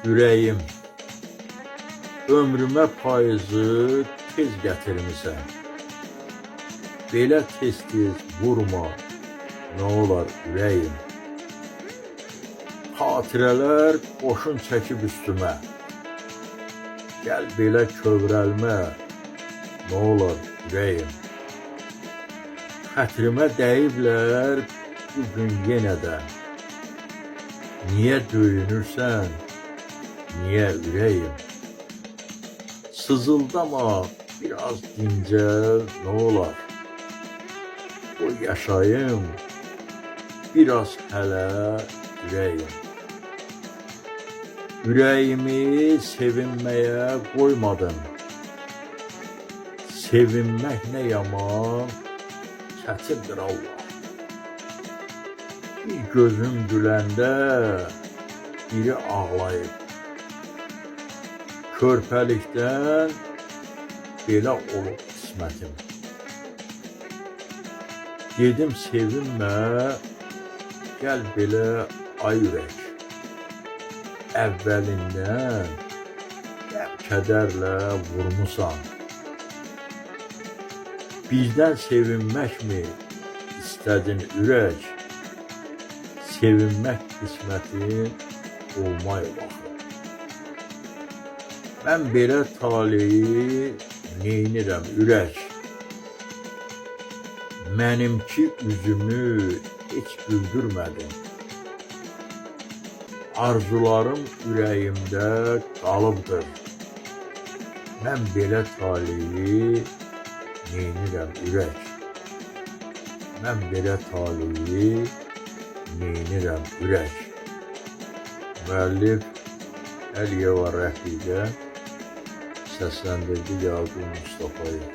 Ürəyim, ömrümə payızı tez gətirmisən. Belə tez-tez vurma, nə olar ürəyim. Xatirələr qoşun çəkib üstümə. Gəl belə kövrəlmə, nə olar ürəyim. Xətrimə dəyiblər bu gün yenə də. Niyə döyünürsən, niyə ürəyim? Sızıldama, biraz dincəl, nə olar? Qoy yaşayım, biraz hələ ürəyim. Ürəyimi sevinməyə qoymadın. Sevinmək nə yaman çətindir Allah. Bir gözüm güləndə biri ağlayıb. Körpəlikdən belə olub qismətim. Dedim sevinmə, gəl belə ay ürək. Əvvəlindən qəm kədərlə vurmusan. Bizdən sevinməkmi istədin ürək? Sevinmək qismətin olmayıb axı. Mən belə taleyi neynirəm ürək? Mənimki üzümü heç güldürmədin. Arzularım ürəyimdə qalıbdır. Mən belə taleyi neynirəm ürək? Mən belə taleyi neynirəm ürək? Müəllif Əliyeva Rəfiqə, səsləndirdi Yaqub Mustafayev.